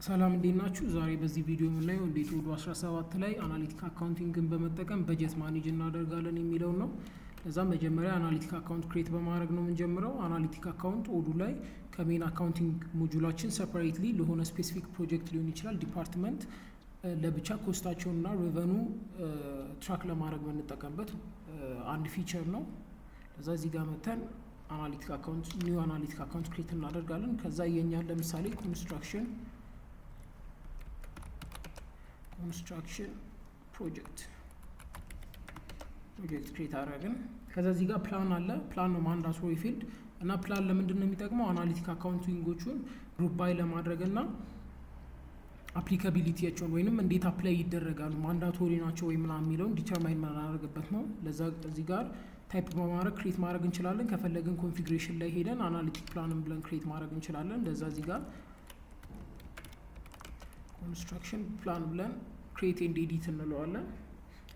ሰላም እንዴት ናችሁ? ዛሬ በዚህ ቪዲዮ የምናየው እንዴት Odoo 17 ላይ analytic accounting ን በመጠቀም በጀት manage እናደርጋለን የሚለውን ነው። ለዛ መጀመሪያ analytic account create በማድረግ ነው የምንጀምረው። Analytic account Odoo ላይ ከ main accounting module ኣችን separately ለሆነ specific project ሊሆን ይችላል department ለብቻ cost ኣቸውንና revenue track ለማድረግ የምንጠቀምበት አንድ feature ነው። ለዛ እዚህ ጋር መተን analytic account new analytic account create እናደርጋለን። ከዛ የኛን ለምሳሌ construction project create አደረግን። ከዛ እዚህ ጋር ፕላን አለ። ፕላን ነው mandatory field እና ፕላን ለምንድን ነው የሚጠቅመው? Analytic accounting ኦቹን group by ለማድረግ እና applicability ያቸውን ወይንም እንዴት apply ይደረጋሉ mandatory ናቸው ወይ ምናምን የሚለውን determine የምናደርግበት ነው። ለዛ እዚህ ጋር type በማድረግ create ማድረግ እንችላለን። ከፈለግን configuration ላይ ሄደን analytic plan ን ብለን create ማድረግ እንችላለን። ለዛ እዚህ ጋር construction plan ብለን create and edit እንለዋለን።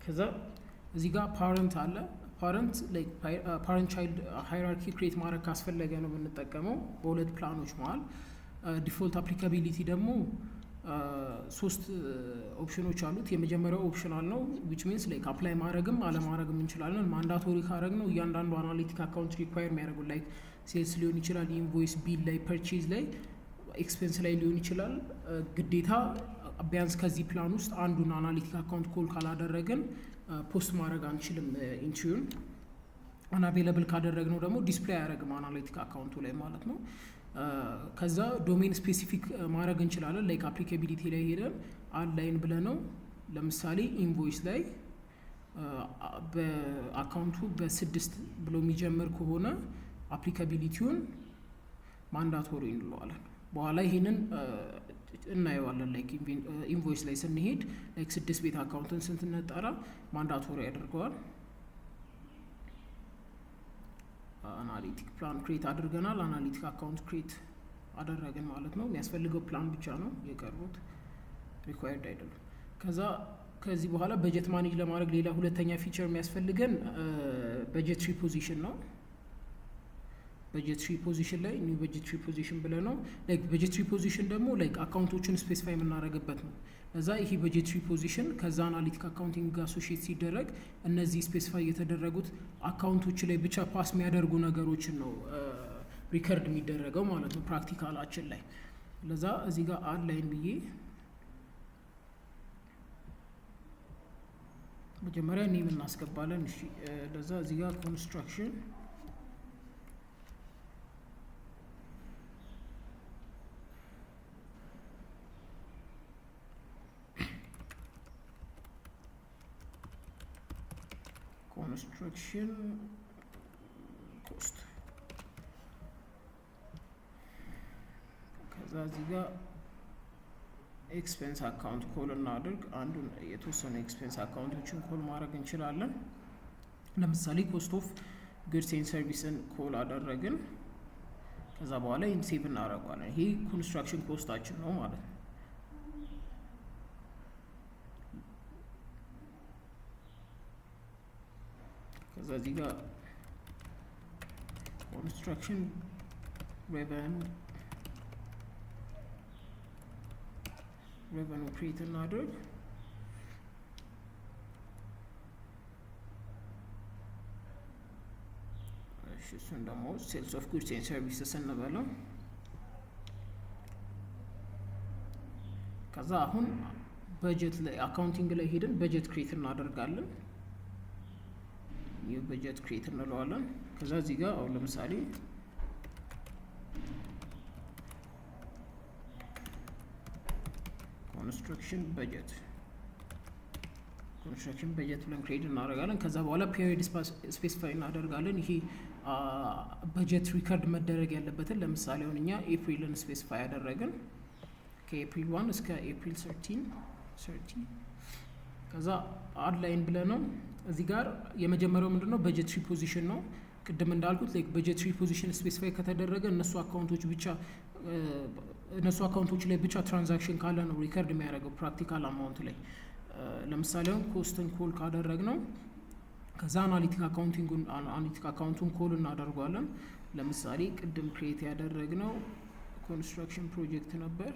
ከዛ እዚህ ጋር parent አለ። Parent parent child hierarchy create ማድረግ ካስፈለገ ነው የምንጠቀመው በሁለት ፕላኖች መሀል። Default applicability ደግሞ ሶስት ኦፕሽኖች አሉት። የመጀመሪያው optional ነው which means like apply ማድረግም አለማድረግም እንችላለን። Mandatory ካረግ ነው እያንዳንዱ analytic account require የሚያደርጉ like sales ሊሆን ይችላል፣ invoice፣ bill ላይ፣ purchase ላይ፣ expense ላይ ሊሆን ይችላል። ግዴታ ቢያንስ ከዚህ ፕላን ውስጥ አንዱን analytic account call ካላደረግን post ማድረግ አንችልም። Entry ውን unavailable ካደረግነው ደግሞ display አያደርግም analytic account ኡ ላይ ማለት ነው። ከዛ domain specific ማድረግ እንችላለን። Like applicability ላይ ሄደን add line ብለነው ነው ለምሳሌ invoice ላይ በ account ኡ በስድስት ብሎ የሚጀምር ከሆነ applicability ውን mandatory እንለዋለን። በኋላ ይሄንን እናየዋለን። Like invoice ላይ ስንሄድ like ስድስት ቤት አካውንትን ስንጠራ mandatory ያደርገዋል። Analytic plan create አድርገናል። Analytic account create አደረግን ማለት ነው። የሚያስፈልገው ፕላን ብቻ ነው፣ የቀሩት required አይደሉም። ከዛ ከዚህ በኋላ በጀት manage ለማድረግ ሌላ ሁለተኛ feature የሚያስፈልገን budgetary position ነው። Budgetary position ላይ new budgetary position ብለ ነው like budgetary position ደግሞ like account ኦችን specify የምናደርግበት ነው። ለዛ ይሄ budgetary position ከዛ analytic accounting ጋር associate ሲደረግ እነዚህ specify የተደረጉት account ኦች ላይ ብቻ pass የሚያደርጉ ነገሮችን ነው record የሚደረገው ማለት ነው practical ኣችን ላይ። ለዛ እዚህ ጋር add line ብዬ መጀመሪያ name እናስገባለን። እሺ ለዛ እዚህ ጋር construction cost ከዛ እዚህ ጋር expense account call እናድርግ። አንዱን የተወሰኑ expense account ኦችን call ማድረግ እንችላለን። ለምሳሌ cost of goods and service ን call አደረግን። ከዛ በኋላ ይህን save እናደርገዋለን። ይሄ construction cost ኣችን ነው ማለት ነው። ከዛ እዚህ ጋር construction revenue create እናድርግ። እሺ እሱን ደግሞ sales of goods and services እንበለው። ከዛ አሁን በጀት ላይ accounting ላይ ሄደን በጀት create እናደርጋለን። New budget create እንለዋለን። ከዛ እዚህ ጋር አሁን ለምሳሌ construction budget ብለን create እናደርጋለን። ከዛ በኋላ period specify እናደርጋለን። ይሄ በጀት record መደረግ ያለበትን ለምሳሌ አሁን እኛ April ን specify ያደረግን ከ April 1 እስከ ኤፕሪል 13 ከዛ add line ብለን ነው እዚህ ጋር የመጀመሪያው ምንድነው budgetary position ነው። ቅድም እንዳልኩት like budgetary position specify ከተደረገ እነሱ account ኦች ብቻ እነሱ account ኦች ላይ ብቻ transaction ካለ ነው record የሚያደርገው practical amount ላይ። ለምሳሌ አሁን cost ን call ካደረግነው ከዛ analytic accounting analytic account ኡን call እናደርገዋለን። ለምሳሌ ቅድም create ያደረግነው construction project ነበር።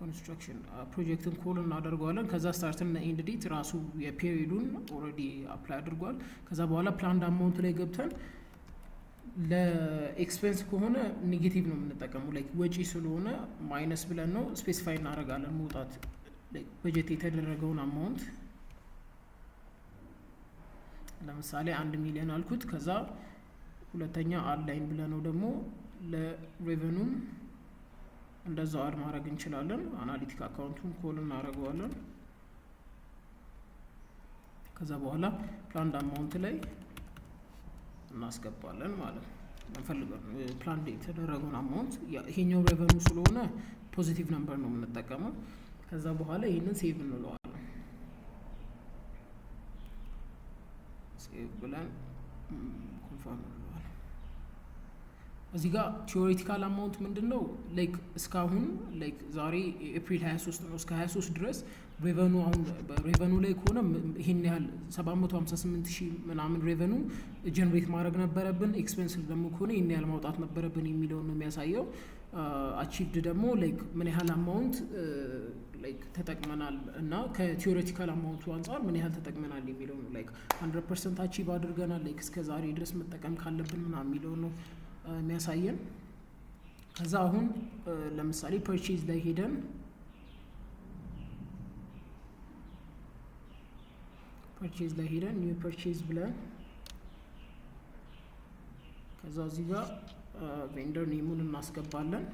Construction project ን call እናደርገዋለን። ከዛ start ና end date ራሱ የ period ኡን already apply አድርጓል። ከዛ በኋላ planned amount ላይ ገብተን ለ expense ከሆነ negative ነው የምንጠቀመው፣ like ወጪ ስለሆነ minus ብለን ነው specify እናደርጋለን መውጣት በጀት የተደረገውን amount። ለምሳሌ 1 ሚሊዮን አልኩት። ከዛ ሁለተኛ add line ብለን ነው ደግሞ ለ revenue ም እንደዛው add ማድረግ እንችላለን። Analytic account ኡን call እናደርገዋለን። ከዛ በኋላ planned amount ላይ እናስገባለን ማለት ነው። እንፈልገው ፕላን የተደረገውን amount። ይሄኛው revenue ስለሆነ positive number ነው የምንጠቀመው። ከዛ በኋላ ይህንን save እንለዋለን። Save ብለን confirm እንለዋለን። እዚህ ጋር theoretical amount ምንድን ነው? Like እስካሁን like ዛሬ ኤፕሪል 23 ነው። እስከ 23 ድረስ revenue አሁን revenue ላይ ከሆነ ይሄን ያህል 758 ሺህ ምናምን revenue generate ማድረግ ነበረብን። Expense ደግሞ ከሆነ ይህን ያህል ማውጣት ነበረብን የሚለውን ነው የሚያሳየው። Achieved ደግሞ like ምን ያህል amount like ተጠቅመናል እና ከ theoretical amount ኡ አንጻር ምን ያህል ተጠቅመናል የሚለው ነው። Like 100% achieve አድርገናል like እስከ ዛሬ ድረስ መጠቀም ካለብን ምናምን የሚለው ነው የሚያሳየን። ከዛ አሁን ለምሳሌ purchase ላይ ሄደን new purchase ብለን ከዛ እዚህ ጋር vendor name ኡን እናስገባለን።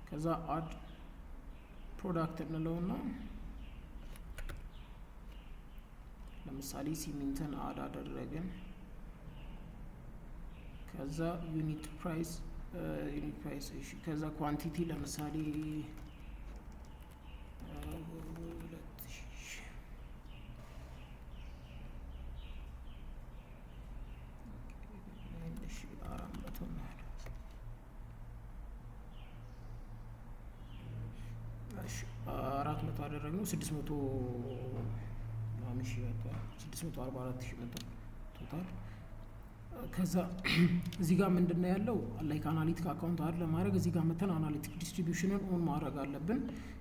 ከዛ add product እንለውና ለምሳሌ ሲሚንትን add አደረግን። ከዛ unit price እሺ፣ ከዛ quantity ለምሳሌ 2000፣ እሺ፣ 400 ነው። እሺ፣ 400 አደረግነው፣ 600 ምናምን ሺህ መጥቷል። 644 ሺህ መጥቷል total። ከዛ እዚህ ጋር ምንድን ነው ያለው? Like analytic account add ለማድረግ እዚህ ጋር መተን analytic distribution ን on ማድረግ አለብን።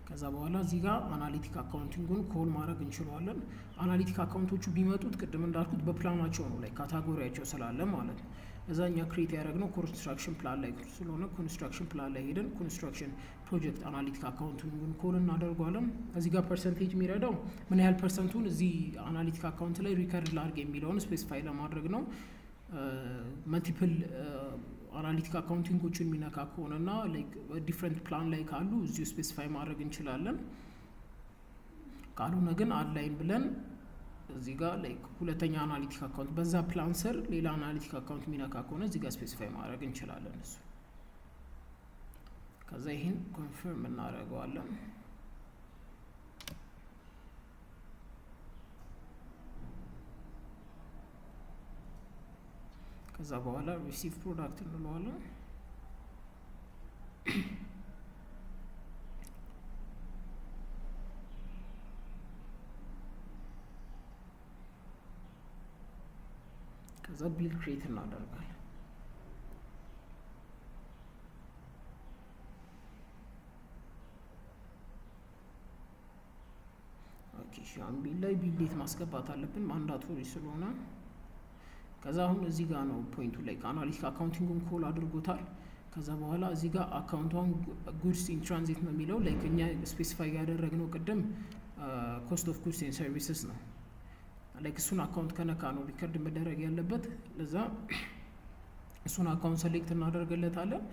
ከዛ በኋላ እዚህ ጋር analytic accounting ኡን call ማድረግ እንችለዋለን። Analytic account ኦቹ ቢመጡት ቅድም እንዳልኩት በፕላናቸው ነው፣ like category ያቸው ስላለ ማለት ነው። እዛ እኛ create ያደረግነው construction plan ላይ ስለሆነ construction plan ላይ ሄደን construction project analytic accounting ኡን call እናደርገዋለን። እዚህ ጋር percentage የሚረዳው ምን ያህል percent ኡን እዚህ analytic account ላይ record ላድርግ የሚለውን specify ለማድረግ ነው። Multiple analytic accounting ኦችን የሚነካ ከሆነ እና different plan ላይ ካሉ እዚሁ specify ማድረግ እንችላለን። ካልሆነ ግን add line ብለን እዚህ ጋር like ሁለተኛ analytic account በዛ ፕላን ስር ሌላ analytic account የሚነካ ከሆነ እዚህ ጋር specify ማድረግ እንችላለን እሱ። ከዛ ይህን confirm እናደርገዋለን። ከዛ በኋላ receive product እንለዋለን። ከዛ bill create እናደርጋለን። Okay፣ እሺ፣ አሁን bill ላይ bill date ማስገባት አለብን mandatory ስለሆነ። ከዛ አሁን እዚህ ጋር ነው point ኡ፣ like analytic accounting ኡን call አድርጎታል። ከዛ በኋላ እዚህ ጋር account ኧን goods in transit ነው የሚለው። Like እኛ specify ያደረግነው ቅድም cost of goods and services ነው። Like እሱን account ከነካ ነው record መደረግ ያለበት። ለዛ እሱን account select እናደርግለታለን።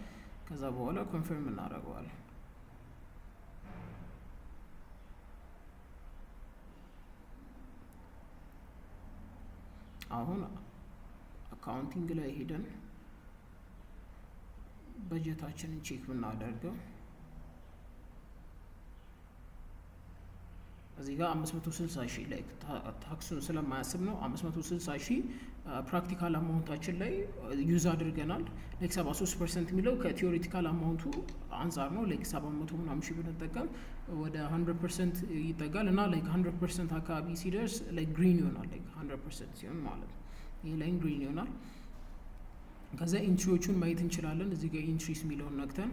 ከዛ በኋላ confirm እናደርገዋለን። አሁን accounting ላይ ሄደን በጀታችንን check ብናደርገው እዚህ ጋር 560 ሺህ ላይ tax ኡን ስለማያስብ ነው። 560 ሺህ practical amount ኣችን ላይ use አድርገናል። Like 73% የሚለው ከ theoretical amount ኡ አንጻር ነው። Like 700 ምናምን ሺህ ብንጠቀም ወደ 100% ይጠጋል እና like 100% አካባቢ ሲደርስ like green ይሆናል። Like 100% ሲሆን ማለት ነው። ይህ line green ይሆናል። ከዛ entry ዎቹን ማየት እንችላለን። እዚህ ጋር entries የሚለውን ነክተን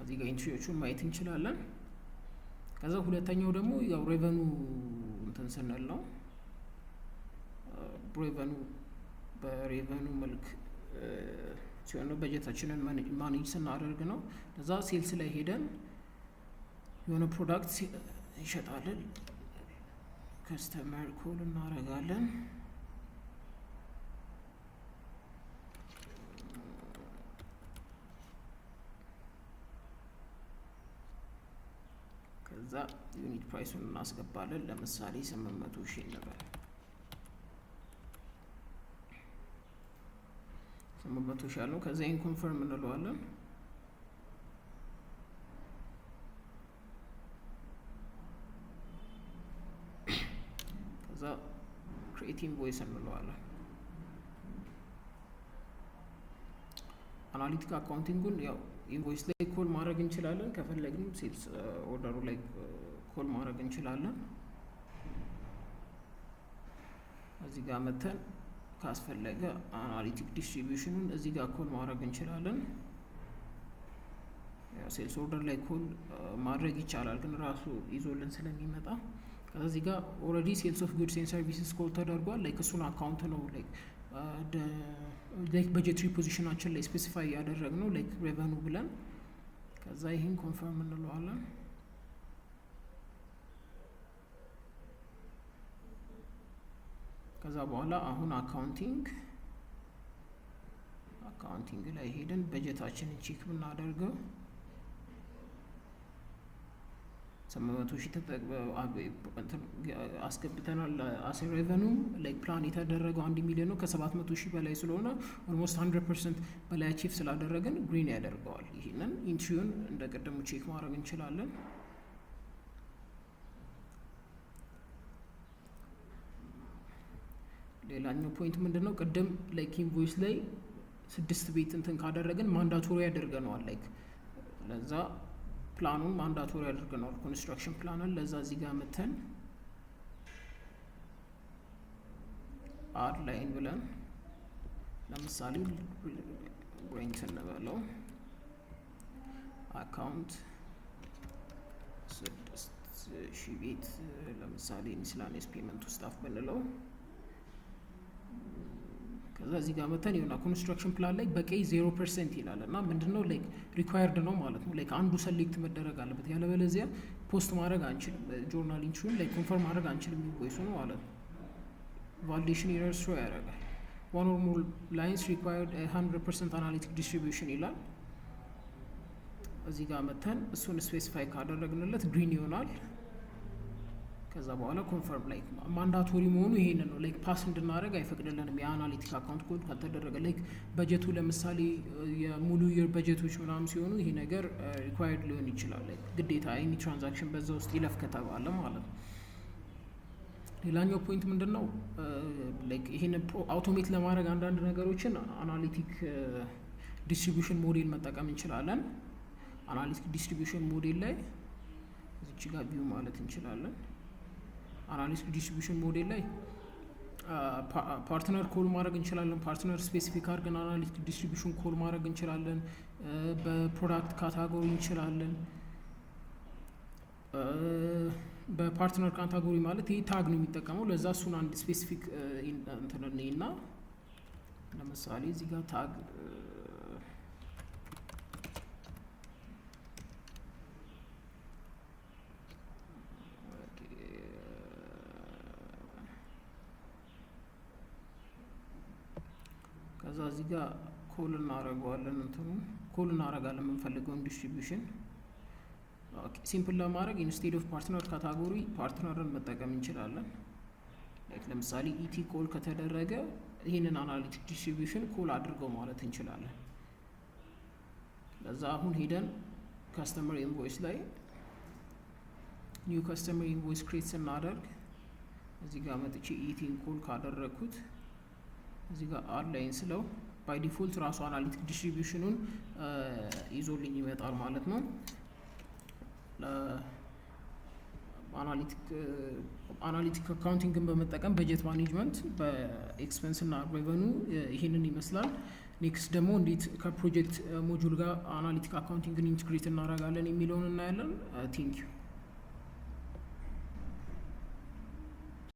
እዚህ ጋር entry ዎቹን ማየት እንችላለን። ከዛ ሁለተኛው ደግሞ ያው revenue እንትን ስንል ነው። Revenue በ revenue መልክ ሲሆን ነው፣ በጀታችንን manage ስናደርግ ነው። ለዛ sales ላይ ሄደን የሆነ product እንሸጣለን። Customer call እናደርጋለን። ከዛ unit price ኡን እናስገባለን። ለምሳሌ 800,000 እንበል። 800,000 ያልነው፣ ከዛ ይህን confirm እንለዋለን። ከዛ create invoice እንለዋለን። Analytic accounting ኡን ያው invoice ላይ call ማድረግ እንችላለን። ከፈለግንም sales order ኡ ላይ call ማድረግ እንችላለን። እዚህ ጋር መተን ካስፈለገ analytic distribution ኑን እዚህ ጋር call ማድረግ እንችላለን። Sales order ላይ call ማድረግ ይቻላል፣ ግን ራሱ ይዞልን ስለሚመጣ። ከዛ እዚህ ጋር already sales of goods and services call ተደርጓል። Like እሱን account ነው like budgetary position ኣችን ላይ specify ያደረግነው like revenue ብለን። ከዛ ይህን confirm እንለዋለን። ከዛ በኋላ አሁን accounting ላይ ሄደን በጀታችንን check ብናደርገው 800,000 አስገብተናል። As revenue like plan የተደረገው 1 ሚሊዮን ነው። ከ700,000 በላይ ስለሆነ almost 100% በላይ achieve ስላደረግን green ያደርገዋል። ይህንን entry ውን እንደ ቅድሙ check ማድረግ እንችላለን። ሌላኛው point ምንድን ነው? ቅድም like invoice ላይ ስድስት ቤት እንትን ካደረግን mandatory ያደርገነዋል። Like ለዛ plan ኡን mandatory ያደርገነዋል፣ construction plan ን። ለዛ እዚህ ጋር መተን add line ብለን ለምሳሌ rent እንበለው፣ account 6,000 ቤት፣ ለምሳሌ miscellaneous payment staff ብንለው፣ ከዛ እዚህ ጋር መተን የሆነ construction plan ላይ በቀይ 0% ይላል እና ምንድነው like required ነው ማለት ነው። Like አንዱ select መደረግ አለበት፣ ያለበለዚያ post ማድረግ አንችልም። Journal entry ውን like confirm ማድረግ አንችልም invoice ኡን ማለት ነው። Validation error throw ያደርጋል። One or more lines required 100% analytic distribution ይላል። እዚህ ጋር መተን እሱን specify ካደረግንለት green ይሆናል። ከዛ በኋላ confirm። Like mandatory መሆኑ ይሄንን ነው። Like pass እንድናደረግ አይፈቅድልንም የ analytic account call ካልተደረገ። Like በጀቱ ለምሳሌ የሙሉ year በጀቶች ምናምን ሲሆኑ ይሄ ነገር required ሊሆን ይችላል። Like ግዴታ any transaction በዛ ውስጥ ይለፍ ከተባለ ማለት ነው። ሌላኛው point ምንድን ነው? Like ይሄን automate ለማድረግ አንዳንድ ነገሮችን analytic distribution model መጠቀም እንችላለን። Analytic distribution model ላይ እዚች ጋር view ማለት እንችላለን። Analytic distribution model ላይ partner call ማድረግ እንችላለን። Partner specific አድርገን analytic distribution call ማድረግ እንችላለን። በ product category እንችላለን። በ partner category ማለት ይህ tag ነው የሚጠቀመው። ለዛ እሱን አንድ specific እንትን እና ለምሳሌ እዚህ ጋር tag ከዛ እዚህ ጋር call እናደርገዋለን፣ እንትኑ call እናደርጋለን የምንፈልገውን distribution። Simple ለማድረግ instead of partner category partner ን መጠቀም እንችላለን። Like ለምሳሌ ET call ከተደረገ ይህንን analytic distribution call አድርገው ማለት እንችላለን። ለዛ አሁን ሄደን customer invoice ላይ new customer invoice create ስናደርግ እዚህ ጋር መጥቼ ET ን call ካደረግኩት እዚህ ጋር add line ስለው by default ራሱ analytic distribution ኑን ይዞልኝ ይመጣል ማለት ነው። Analytic accounting ን በመጠቀም budget management በ expense እና revenue ይሄንን ይመስላል። Next ደግሞ እንዴት ከ project module ጋር analytic accounting ን integrate እናደርጋለን የሚለውን እናያለን። Thank you.